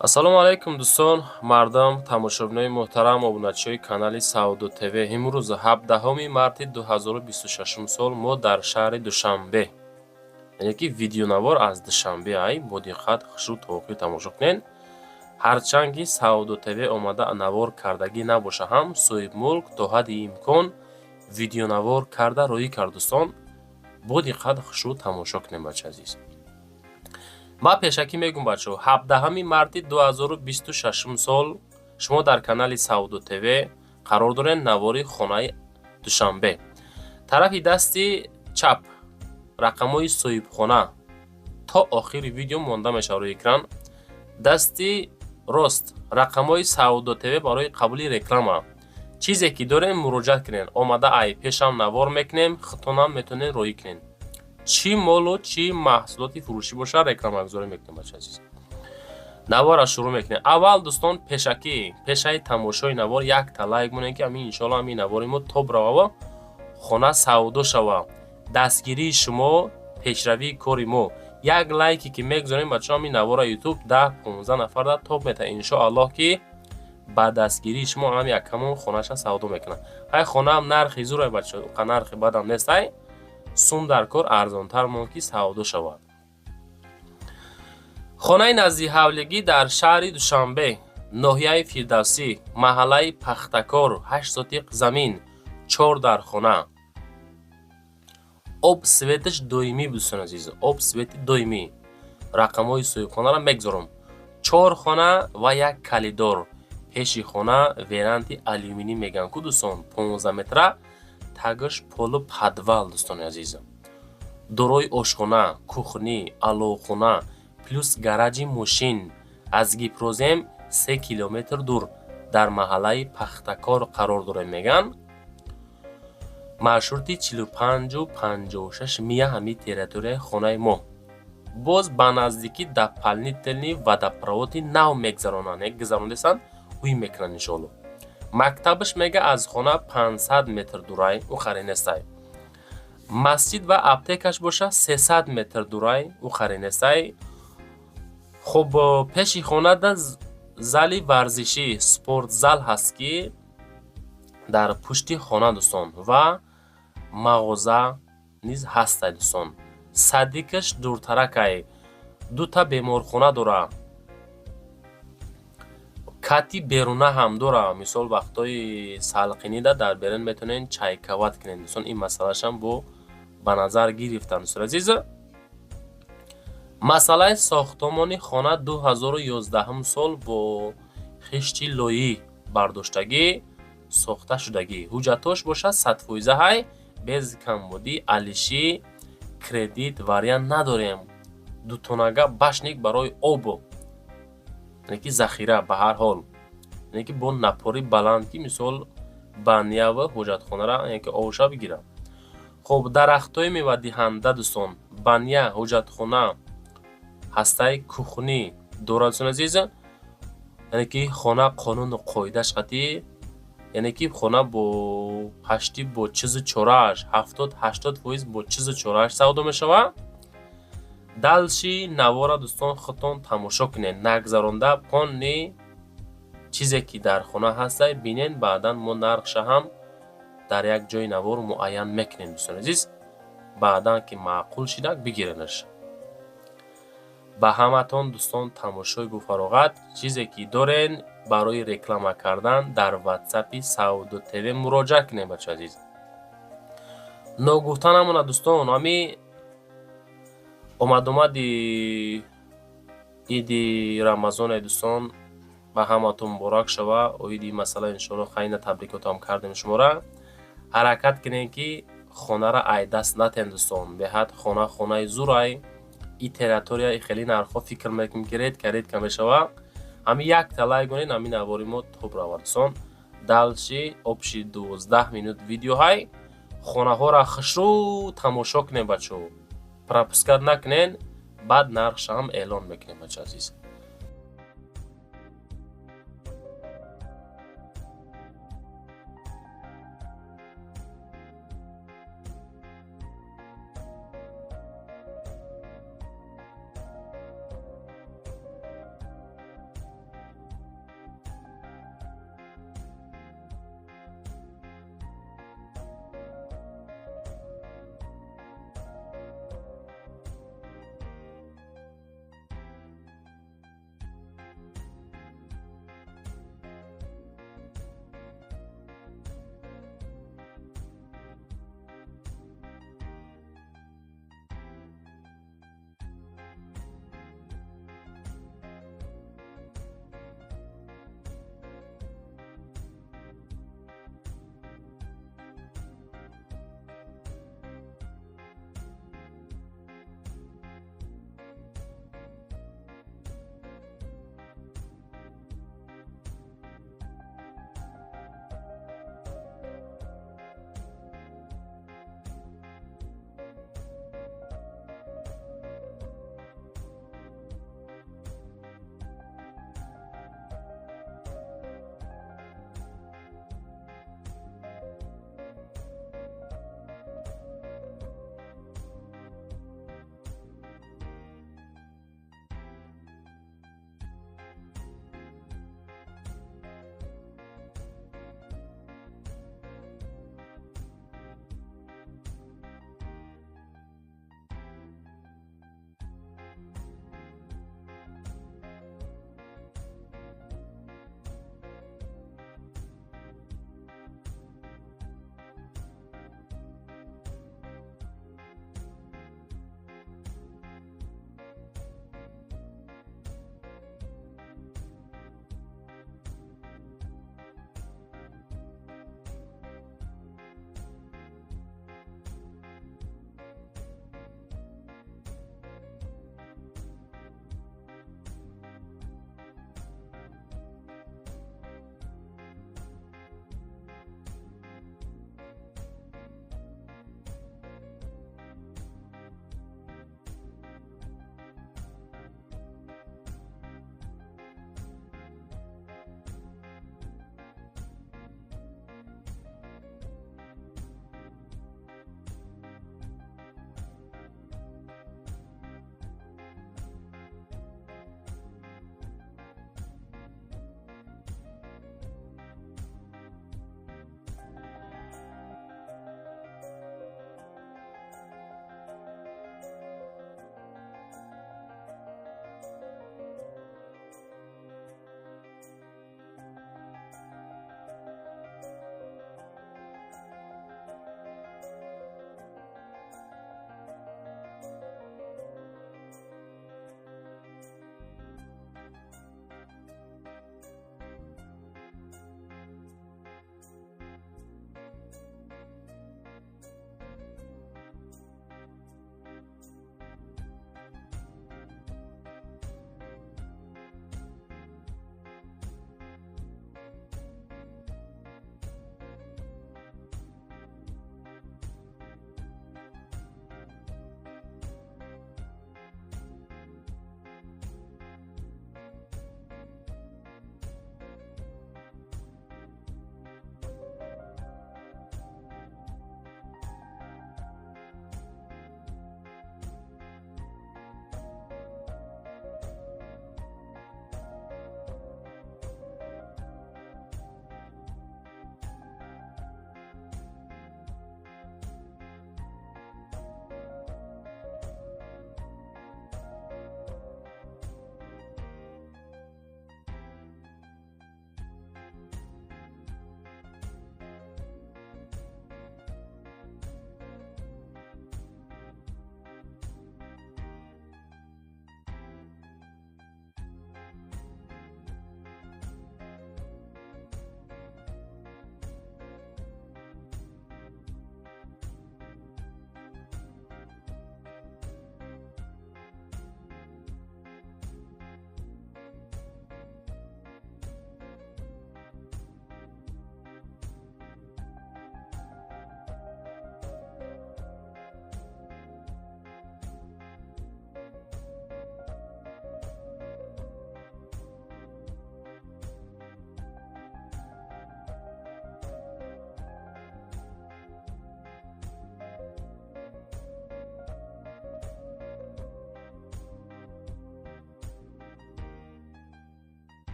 Ассалому алайкум, дӯстон, мардам, тамошобинои муҳтарам, обуначиҳои канали Савдо ТВ. Имрӯз 17 марти 2026 сол мо дар шаҳри Душанбе, яъне ки видеонавор аз Душанбе ай, бо диққат хушрӯ то охир тамошо кунед. Ҳарчанд ки Савдо ТВ омада навор кардагӣ набоша ҳам, соҳибмулк то ҳадди имкон видеонавор карда роҳӣ кард. Дӯстон, бо диққат хушрӯ тамошо кунем, бача азиз. Ман пешакӣ мегӯм, бачаҳо, 17 марти 2026 сол шумо дар канали Савдо ТВ қарор доред. Навори хонаи Душанбе, тарафи дасти чап рақамҳои соҳибхона то охири видео монда мешавад рӯи экран, дасти рост рақамҳои Савдо ТВ барои қабули реклама. Чизе ки дорем, муроҷиат кунед, омада ай пешам навор мекунем, худтонам метавонед роҳӣ кунед. Чӣ молу чӣ маҳсулоти фурӯшӣ бошад, рекламагузорӣ мекунем. Бача азиз, навора шурӯъ мекунем. Аввал, дӯстон, пешакӣ, пешаи тамошои навор якта лайк монем, ки ҳамин, иншоалло, ҳамин навори мо тоб равава, хона савдо шава. Дастгирии шумо пешравии кори мо. Як лайке ки мегузорем, бачаҳо, ҳамин навора Ютуб 10-15 нафарда тоб мета. Иншоаллоҳ, ки ба дастгирии шумо ҳам якамон хонаша савдо мекунад. Ҳай, хонаам нархи зурай, бачаҳо, уқа нархи бадам нест, ай сум дар кор арзонтар мон, ки савдо шавад. Хонаи наздиҳавлигӣ дар шаҳри Душанбе, ноҳияи Фирдавсӣ, маҳаллаи Пахтакор, 8 сотиқ замин, чор дар хона, об светаш доимӣ. Дӯстони азиз, об свети доимӣ. Рақамҳои соҳибхонаро мегузорам. Чор хона ва як калидор. Пеши хона веранди алюминӣ мегӯянд ку, дӯстон, 15 метра, тагаш полу подвал. Дӯстони азиз, дорои ошхона, кухня, аловхона, плюс гаражи мошин. Аз Гипрозем 3 километр дур, дар маҳаллаи Пахтакор қарор дорем, мегӯянд. Маршрути 45-у 56 мия ҳамин территорияи хонаи мо. Боз ба наздикӣ дополнительный водопроводи нав мегзаронанд, гузарондесанд, ҳуй мекунанд, иншоалло. Мактабаш, мега, аз хона 500 метр дурай, ӯ харе нестай. Масҷид ва аптекаш боша 300 метр дурай, ӯ харе нестай. Хуб, пеши хонада зали варзишӣ, спортзал ҳаст, ки дар пушти хона, дӯстон, ва мағоза низ ҳастай. Дӯстон, садикаш дуртаракай, дута беморхона дора, кати беруна ҳам дора. Мисол, вақтҳои салқинида дар берун метавонед чайковать кунед. Дӯстон, ин масъалашам бо ба назар гирифтанд. Дӯстони азиз, масъалаи сохтмони хона 2011 сол бо хишти лоӣ бардоштагӣ сохта шудагӣ. Ҳуҷҷатҳош бошад 100-фоиза ҳай, без камбудӣ, алишӣ, кредит вариант надорем. Дутонага башник барои об, яъне ки захира, ба ҳар ҳол, яъне ки бо напори баланд, ки мисол банява ҳоҷатхонара, яъне ки обша бигирад. Хуб, дарахтҳои мевадиҳанда, дӯстон, баня, ҳоҷатхона ҳастаи, кухня дорад. Дӯстони азиз, яъне ки хона қонуну қоидааш қатъӣ, яъне ки хона бо ҳашти, бо чизу чорааш, 70-80% бо чизу чорааш савдо мешавад. Дальше навора, дӯстон, худтон тамошо кунед, нагзаронда пони чизе ки дар хона ҳастай бинед. Баъдан мо нархша ҳам дар як ҷои навор муайян мекунем. Дӯстони азиз, баъдан ки маъқул шидак, бигиренаш. Ба ҳаматон, дӯстон, тамошои бофароғат. Чизе ки дорен барои реклама кардан, дар Ватсапи Савдо ТВ муроҷиат кунед. Бача азиз, ногуфта намонад, дӯстон, ҳами омадомади иди Рамазоне, дӯстон, ба ҳаматон муборак шава. Оиди ин масъала, иншоалло, хайна табрикотам кардем шумора. Ҳаракат кунед, ки хонара ай даст натен, дӯстон. Беҳад хона хонаи зурай. И территория хеле нархҳо, фикр мекунем, ки редко редко мешава. Ҳамин якта лайк гонед, ҳамин навори мо тоб равад. Дӯстон, дальше общий 12 минут видеоҳай. Хонаҳоро хушрӯ тамошо кунед, бачаҳо, пропускать накунед. Баъд нархшам эълон мекунем, бача азиз.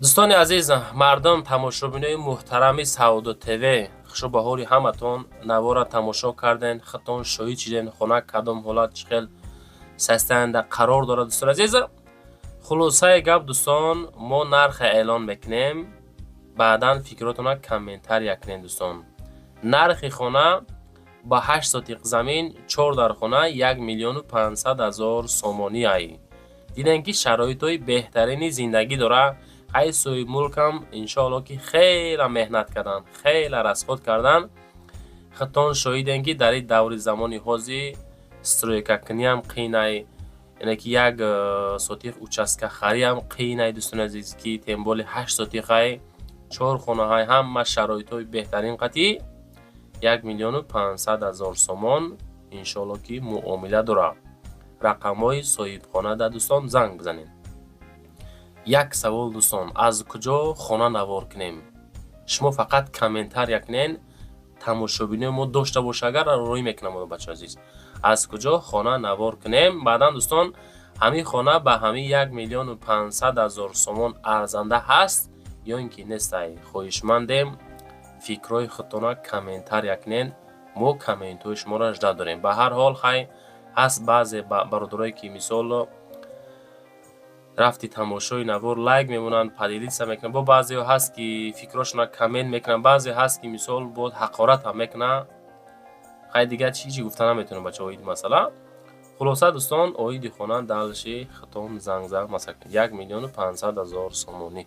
Дӯстони азиз, мардум, тамошобинои муҳтарами Савдо ТВ, хушу ба ҳоли ҳаматон. Навора тамошо карден, худтон шоҳид шиден, хона кадом ҳолат, чӣ хел состояние қарор дорад. Дӯстони азиз, хулосаи гап, дӯстон, мо нархе эълон мекунем, баъдан фикротона комментария кунем. Дӯстон, нархи хона ба 8 сотиқ замин, чор дар хона 1 500 000 сомонӣ. Ай дидем, ки шароитҳои беҳтарини зиндагӣ дора. Ай соҳибмулкам, иншоалло, ки хеле меҳнат карданд, хеле расход карданд. Худтон шоҳидем, ки дар ин даври замони ҳозир стройкакуниам қиинай, яъне ки як сотиқ участка хариам қиинай. Дӯстони азиз, ки тем более 8 сотиқай, чор хонаҳай, ҳама шароитҳои беҳтарин қатъӣ, 1 500 000 сомон, иншоалло, ки муомила дорад. Рақамҳои соҳибхона да, дӯстон, занг бизанед. Як савол, дӯстон: аз куҷо хона навор кунем? Шумо фақат комментария кунен, тамошобинои мо дошта боша, агар рӯй мекунам. Бачаҳои азиз, аз куҷо хона навор кунем? Баъдан, дӯстон, ҳамин хона ба ҳамин 1 500 000 сомон арзанда ҳаст ё ин ки нестай? Хоҳишмандем, фикрҳои худтона комментария кунен, мо комментҳои шуморо жда дорем. Ба ҳар ҳол, хай, ҳаст баъзе бародарое, ки мисол рафти тамошои навор лайк мемонанд, поделиться мекунанд, бо баъзеҳо ҳаст, ки фикрҳошона коммент мекунанд, баъзе ҳаст, ки мисол боз ҳақорат ҳам мекунанд. Хай, дигар чӣ чӣ гуфта наметавонам, бачаҳо, оиди масъала. Хулоса, дӯстон, оиди хона дальше худтон занг зад, масалан, 1 500 000 сомонӣ.